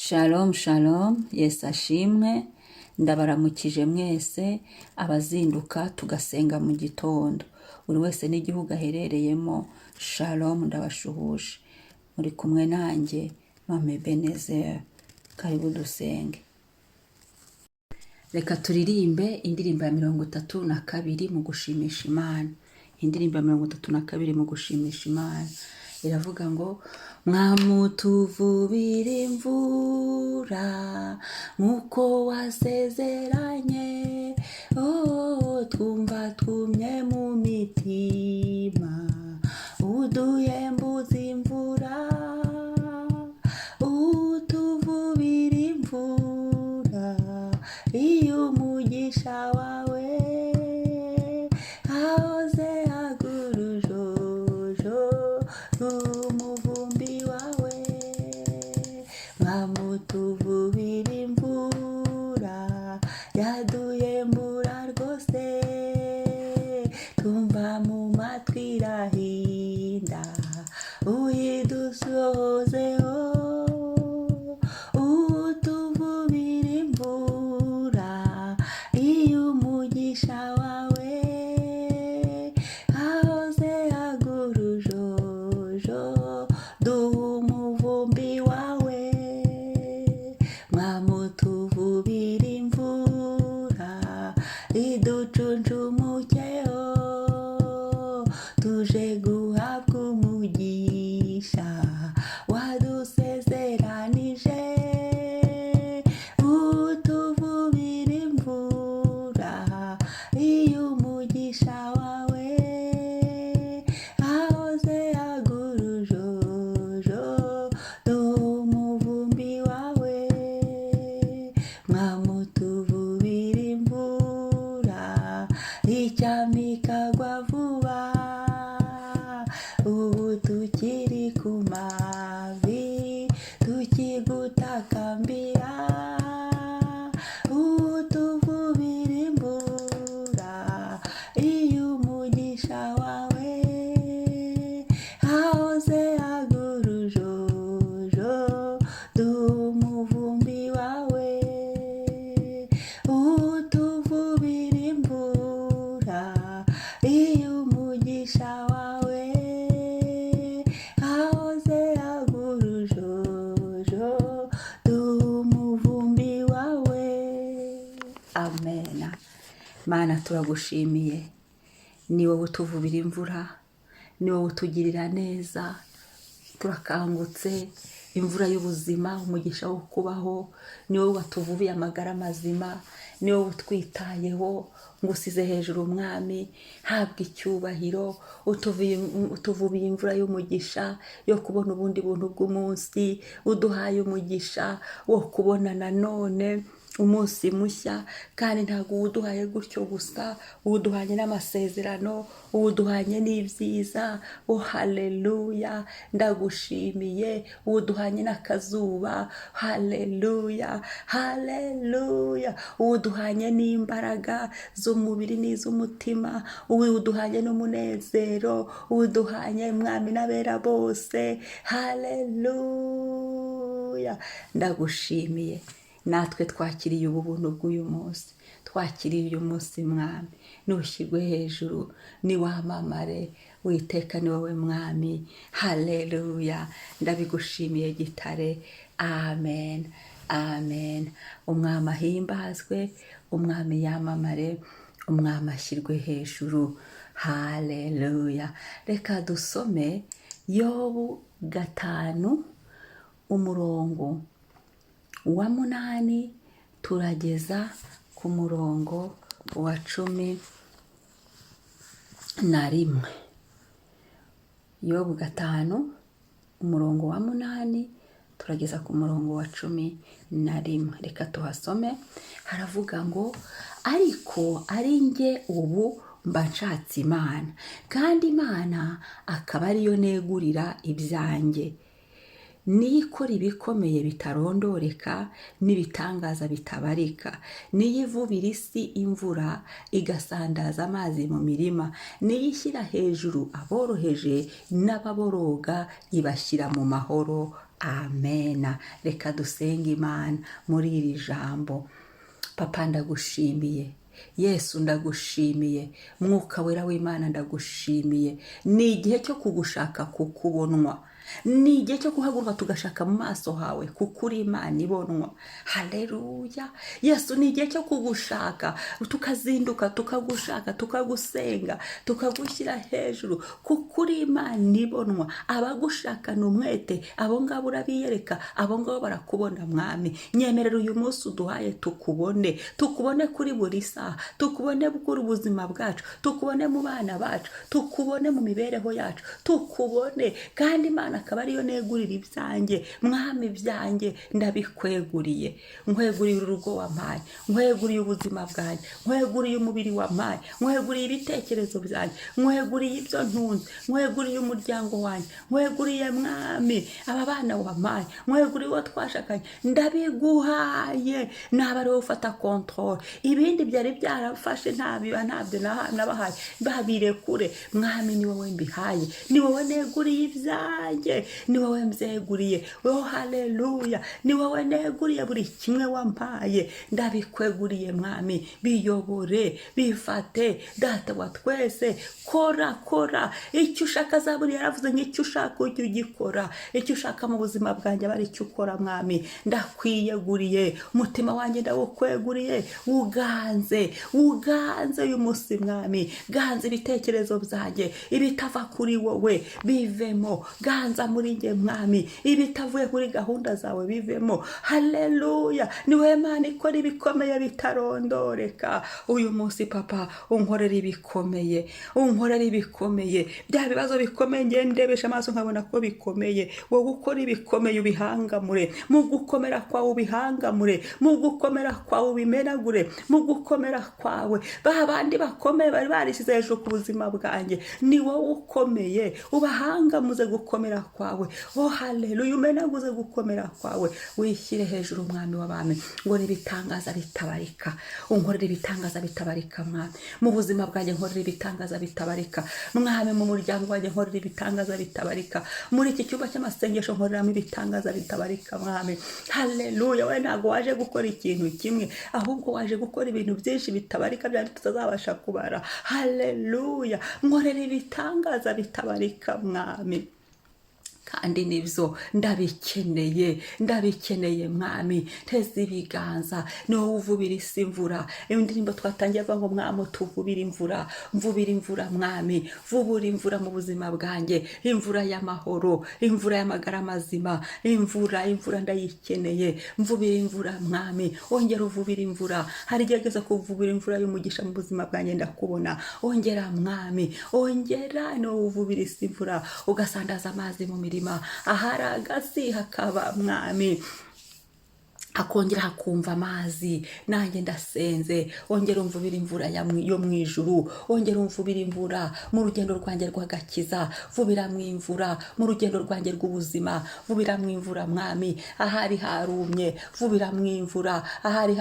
Shalom shalom, Yesu ashimwe, ndabaramukije mwese abazinduka tugasenga mu gitondo. Buri wese n'igihugu aherereyemo, shalom ndabashuhuje. Muri kumwe nanjye, Mama Ebenezer. Karibu dusenge. Reka turirimbe indirimbo ya 32 mu gushimisha Imana. Indirimbo ya 32 mu gushimisha Imana. Iravuga ngo mwamutuvubira imvura nk'uko wasezeranye, oh, twumva twumye mu mitima, uduhembuza imvura, utuvubira imvura iyo umugisha wawe hahoze hagurujojo umuvumbi wawe, mwamutuvubira imvura yaduhembura rwose, twumva mu matwi irahinda, uyidusohozeho, utuvubira imvura iyo umugisha wawe hahoze hagurujojo, duha umuvumbi wawe, mwamutuvubira imvura iducuncumukeho, tuje guhabwa umugisha wadusezeranije, utuvubira imvura iyo umugisha wawe hahoze hagurujojo, duha umuvumbi wawe, mwamutuvubira imvura icyama ikagwa vuba, ubu tukiri ku mavi tukigutakambira, utuvubira imvura iyo umugisha wawe hahoze hagurujojo, duha umuvumbi wawe, utuvubira imvura iyo umugisha wawe hahoze hagurujojo, duha umuvumbi wawe. Amena. Mana, turagushimiye, ni wowe utuvubira imvura, ni wowe utugirira neza. Turakangutse, imvura y'ubuzima, umugisha wo kubaho, ni wowe watuvubiye amagara mazima, ni wowe utwitayeho. Ngusize hejuru umwami, habwa icyubahiro. Utuvubiye imvura y'umugisha yo kubona ubundi buntu bw'umunsi, uduhaye umugisha wo kubona nanone umunsi mushya, kandi ntabwo uwuduhaye gutyo gusa, uwuduhanye n'amasezerano, uwuduhanye n'ibyiza. Oh haleluya, ndagushimiye, uwuduhanye n'akazuba. Haleluya, haleluya, uwuduhanye n'imbaraga z'umubiri n'iz'umutima, uwuduhanye n'umunezero, uwuduhanye mwami n'abera bose. Haleluya, ndagushimiye. Natwe twakiriye ubu buntu bw'uyu munsi, twakiriye uyu munsi mwami, nushyirwe hejuru, niwamamare witeka, ni wowe mwami. Haleluya, ndabigushimiye gitare. Amen, amen. Umwami ahimbazwe, umwami yamamare, umwami ashyirwe hejuru. Haleluya. Reka dusome Yobu 5 umurongo wa 8 turageza ku murongo wa 11. Yobu 5 umurongo wa 8 turageza ku murongo wa 11. Reka tuhasome. Haravuga ngo: "Ariko ari njye ubu mba nshatse Imana, kandi Imana akaba ariyo negurira ibyanjye, niyo ikora ibikomeye bitarondoreka n'ibitangaza bitabarika, niyo ivubira isi imvura, igasandaza amazi mu mirima, niyo ishyira hejuru aboroheje, n'ababoroga ibashyira mu mahoro." Amena. Reka dusenge Imana muri iri jambo. Papa, ndagushimiye. Yesu, ndagushimiye. Mwuka Wera w'Imana, ndagushimiye. Ni igihe cyo kugushaka, kukubonwa. Ni igihe cyo guhaguruka tugashaka mu maso hawe, kuko uri Imana ibonwa. Haleluya! Yesu, ni igihe cyo kugushaka, tukazinduka tukagushaka, tukagusenga, tukagushyira hejuru, kuko uri Imana ibonwa. Abagushakana umwete, abo ngabo urabiyereka, abo ngabo barakubona. Mwami, nyemerera uyu munsi uduhaye tukubone, tukubone kuri buri saha, tukubone kuri ubuzima bwacu, tukubone mu bana bacu, tukubone mu mibereho yacu, tukubone. Kandi Imana akaba ariyo negurira ibyanjye. Mwami, ibyanjye ndabikweguriye. Nkweguriye urugo wampaye, nkweguriye ubuzima bwanjye, nkweguriye umubiri wampaye, nkweguriye ibitekerezo byanjye, nkweguriye ibyo ntunze, nkweguriye umuryango wanjye, nkweguriye, Mwami, aba bana wampaye, nkweguriye uwo twashakanye. Ndabiguhaye, naba ari wowe ufata contrôle. Ibindi byari byarafashe ntabyo nabahaye, babirekure. Mwami, ni wowe mbihaye, ni wowe neguriye ibyanjye, ni wowe mbyeguriye. Oh haleluya! Ni wowe neguriye buri kimwe wampaye. Ndabikweguriye, Mwami, biyobore, bifate. Data wa twese, kora, kora icyo ushaka. Zaburi yaravuze ngo icyo ushaka ujye ugikora. Icyo ushaka mu buzima bwanjye aba ari icyo ukora. Mwami, ndakwiyeguriye, umutima wanjye ndawukweguriye. Uganze, uganze uyu munsi, Mwami. Ganze ibitekerezo byanjye, ibitava kuri wowe bivemo. Ganza muri njye, Mwami, ibitavuye kuri gahunda zawe bivemo. Haleluya! Ni wowe Mana ikora ibikomeye bitarondoreka. Uyu munsi, Papa, unkorera ibikomeye, unkorera ibikomeye. Bya bibazo bikomeye ngiye ndebesha amaso nkabona ko bikomeye, wowe ukora ibikomeye, ubihangamure mu gukomera kwawe, ubihangamure mu gukomera kwawe, ubimenagure mu gukomera kwawe. Ba bandi bakomeye bari barishyize hejuru ku buzima bwanjye, ni wowe ukomeye, ubahangamuze gukomera kwawe. Oh haleluya! Umenaguze gukomera kwawe, wishyire hejuru, Umwami w'abami, ngo ni ibitangaza bitabarika. Unkorera ibitangaza bitabarika, Mwami. Mu buzima bwanjye nkorera ibitangaza bitabarika, Mwami. Mu muryango wanjye nkorera ibitangaza bitabarika. Muri iki cyumba cy'amasengesho nkoreramo ibitangaza bitabarika, Mwami. Haleluya! We ntabwo waje gukora ikintu kimwe, ahubwo waje gukora ibintu byinshi bitabarika byandi tutazabasha kubara. Haleluya! Nkorera ibitangaza bitabarika, Mwami. Kandi nibyo ndabikeneye, ndabikeneye, Mwami. Nteze ibiganza, ni wowe uvubira isi imvura. Indirimbo twatangiye avuga ngo "Mwami, tuvubire imvura". Mvubira imvura, Mwami, vubura imvura mu buzima bwanjye, imvura y'amahoro, imvura y'amagara mazima, imvura, imvura ndayikeneye. Mvubira imvura, Mwami, ongera uvubira imvura. Hari igihe ugeze kuvubira imvura y'umugisha mu buzima bwanjye, ndakubona. Ongera, Mwami, ongera. Ni wowe uvubira isi imvura, ugasandaza amazi mu mirima, ahari agasi hakaba, Mwami, hakongera hakumva amazi. Nanjye ndasenze, ongera umvubira imvura yo mu ijuru. Ongera umvubira imvura mu rugendo rwanjye rw'agakiza. Vubira mu imvura mu rugendo rwanjye rw'ubuzima. Vubira mu imvura, Mwami, ahari harumye. Vubira mu imvura ahari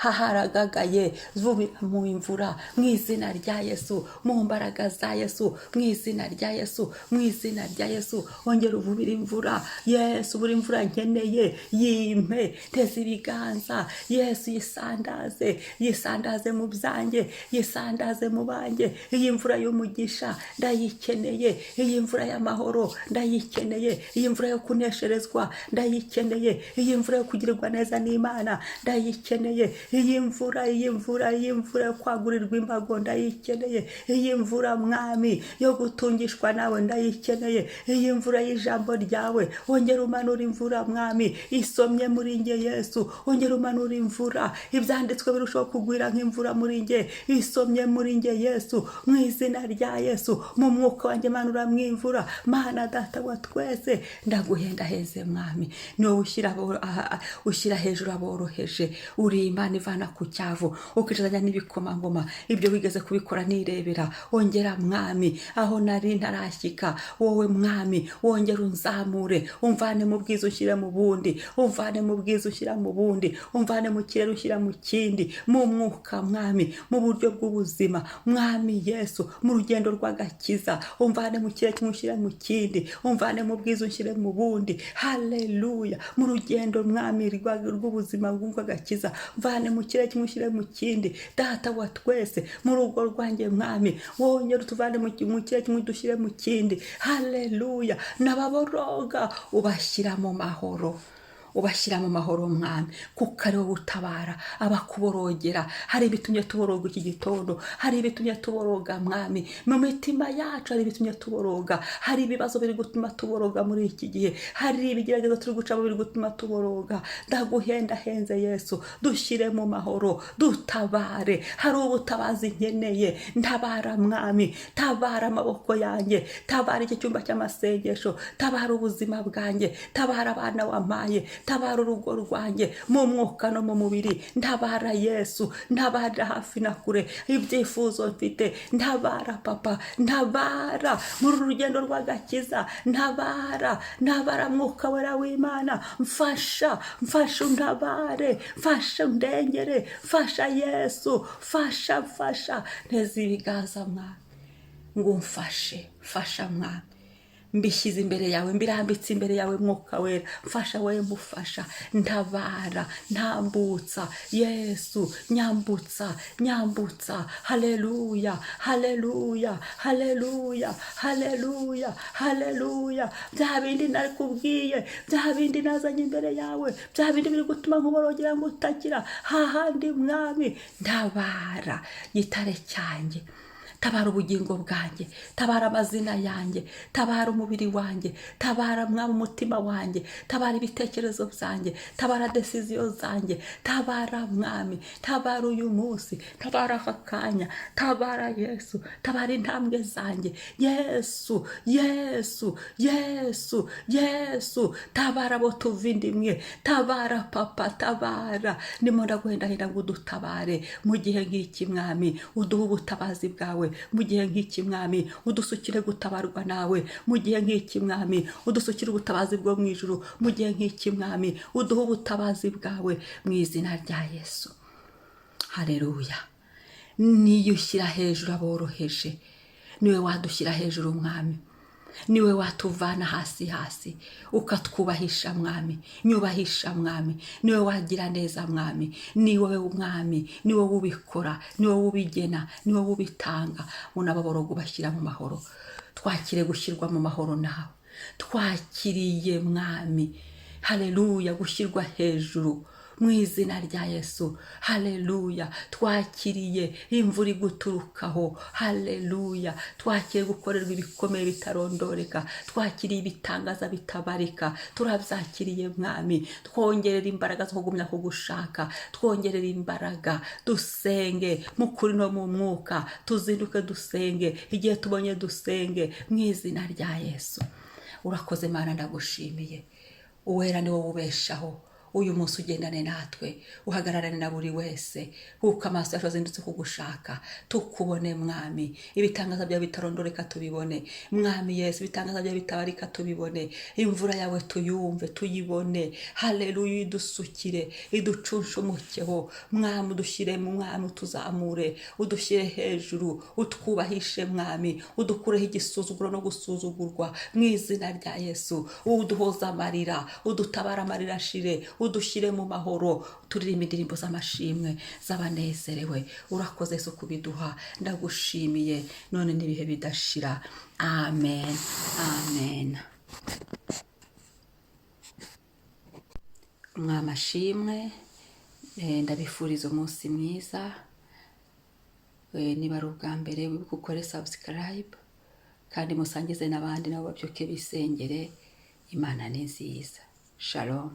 haragagaye. Vubira mu imvura mu izina rya Yesu, mu mbaraga za Yesu, mu izina rya Yesu, mu izina rya Yesu. Ongera uvubira imvura, Yesu. Buri imvura nkeneye yimpe. Teze ibiganza, Yesu, yisandaze, yisandaze mu byanjye, yisandaze mu banjye. Iyi mvura y'umugisha ndayikeneye, iyi mvura y'amahoro ndayikeneye, iyi mvura yo kunesherezwa ndayikeneye, iyi mvura yo kugirirwa neza n'Imana ndayikeneye, iyi mvura, iyi mvura, iyi mvura yo kwagurirwa imbago ndayikeneye, iyi mvura, Mwami, yo gutungishwa nawe ndayikeneye, iyi mvura y'ijambo ryawe. Ongera umanura imvura, Mwami, isomye muri nge. Yesu, ongera umanura imvura, ibyanditswe birushaho kugwira nk'imvura muri nge, isomye muri nge. Yesu, mu izina rya Yesu, mu mwuka wanjye manura mu imvura. Mana Data wa twese, ndaguhendaheze, Mwami. Ni wowe ushyira hejuru aboroheje. Uri Imana ivana ku cyavu ukicazanya n'ibikomangoma. Ibyo wigeze kubikora nirebera. Ongera, Mwami, aho nari ntarashyika, wowe Mwami wongera unzamure, umvane mu bwiza ushyire mu bundi, umvane mu bwiza ushyire. unshyira mu bundi, umvane mu kirere ushyira mu kindi, mu mwuka Mwami, mu buryo bw'ubuzima Mwami Yesu, mu rugendo rw'agakiza, umvane mu kirere kimwe ushyire mu kindi, umvane mu bwiza unshyire mu bundi. Haleluya. Mu rugendo Mwami rw'ubuzima bw'agakiza, mvane mu kirere kimwe ushyire mu kindi. Data wa twese, mu rugo rwanjye Mwami, wongere utuvane mu kirere kimwe udushyire mu kindi. Haleluya. N'ababoroga ubashyira mu mahoro, ubashyira mu mahoro Mwami, kuko ari wowe utabara abakuborogera. Hari ibitumye tuboroga iki gitondo, hari ibitumye tuboroga Mwami mu mitima yacu, hari ibitumye tuboroga, hari ibibazo biri gutuma tuboroga muri iki gihe, hari ibigeragezo turi gucamo biri gutuma tuboroga. Ndaguhendahenze Yesu, dushyire mu mahoro, dutabare. Hari ubutabazi nkeneye, ntabara Mwami, tabara amaboko yanjye, tabara iki cyumba cy'amasengesho, tabara ubuzima bwanjye, tabara abana wampaye, tabara urugo rwanjye mu mwuka no mu mubiri. Ntabara Yesu, ntabara hafi na kure ibyifuzo mfite, ntabara Papa, ntabara muri uru rugendo rw'agakiza, ntabara, ntabara Mwuka Wera w'Imana, mfasha, mfasha untabare, mfasha undengere, mfasha Yesu, mfasha, mfasha. Nteze ibiganza Mwami ngo umfashe, mfasha Mwami, mbishyize imbere yawe, mbirambitse imbere yawe Mwuka Wera, mfasha wowe mufasha, ntabara, ntambutsa Yesu, nyambutsa, nyambutsa. Haleluya, haleluya, haleluya, haleluya, haleluya. Bya bindi nakubwiye, bya bindi nazanye imbere yawe, bya bindi biri gutuma nkuborogera ngo utakira hahandi Mwami, ntabara gitare cyanjye, tabara ubugingo bwanjye, tabara amazina yanjye, tabara umubiri wanjye, tabara Mwami umutima wanjye, tabara ibitekerezo byanjye, tabara décisions zanjye, tabara Mwami, tabara uyu munsi, tabara aka kanya, tabara Yesu, tabara intambwe zanjye Yesu, Yesu, Yesu, Yesu, tabara abo tuva inda imwe, tabara Papa, tabara. Ndimo ndaguhendahenda ngo udutabare mu gihe nk'iki Mwami, uduhe ubutabazi bwawe mu gihe nk'iki Mwami, udusukire gutabarwa nawe mu gihe nk'iki Mwami, udusukire ubutabazi bwo mu ijuru mu gihe nk'iki Mwami, uduhe ubutabazi bwawe mu izina rya Yesu. Haleluya. Niyo ushyira hejuru aboroheje, niwe wadushyira hejuru Mwami, niwe watuvana hasi hasi ukatwubahisha Mwami. Nyubahisha Mwami, niwe wagira neza Mwami, ni wowe Mwami, ni wowe ubikora, ni wowe ubigena, ni wowe ubitanga. Unababoroga ubashyira mu mahoro. Twakire gushyirwa mu mahoro nawe, twakiriye Mwami. Haleluya. Gushyirwa hejuru mu izina rya Yesu. Haleluya. Twakiriye imvura iguturukaho. Haleluya. Twakiriye gukorerwa ibikomeye bitarondoreka, twakiriye ibitangaza bitabarika, turabyakiriye Mwami. Twongerera imbaraga zo kugumya kugushaka, twongerera imbaraga dusenge mu kuri no mu mwuka, tuzinduke dusenge, igihe tubonye dusenge mu izina rya Yesu. Urakoze Mana, ndagushimiye. Uwera ni wowe ubeshaho. Uyu munsi ugendane natwe, uhagararane na buri wese, kuko amaso yacu azindutse kugushaka. Tukubone Mwami, ibitangaza byawe bitarondoreka tubibone Mwami Yesu, ibitangaza byawe bitabarika tubibone, imvura yawe tuyumve, tuyibone. Haleluya. Idusukire, iducunshumukeho Mwami, udushyire mu Mwami, utuzamure, udushyire hejuru, utwubahishe Mwami, udukureho igisuzuguro no gusuzugurwa mu izina rya Yesu. Uduhoza amarira, udutabara amarira ashire, udushyire mu mahoro, turirimba indirimbo z'amashimwe z'abanezerewe. Urakoze Yesu kubiduha, ndagushimiye none n'ibihe bidashira. Amen, amen. Mwami ashimwe. Ndabifuriza umunsi mwiza. Niba ari ubwa mbere, wibuke ukore subscribe kandi musangize n'abandi nabo babyuke bisengere. Imana ni nziza. Shalom.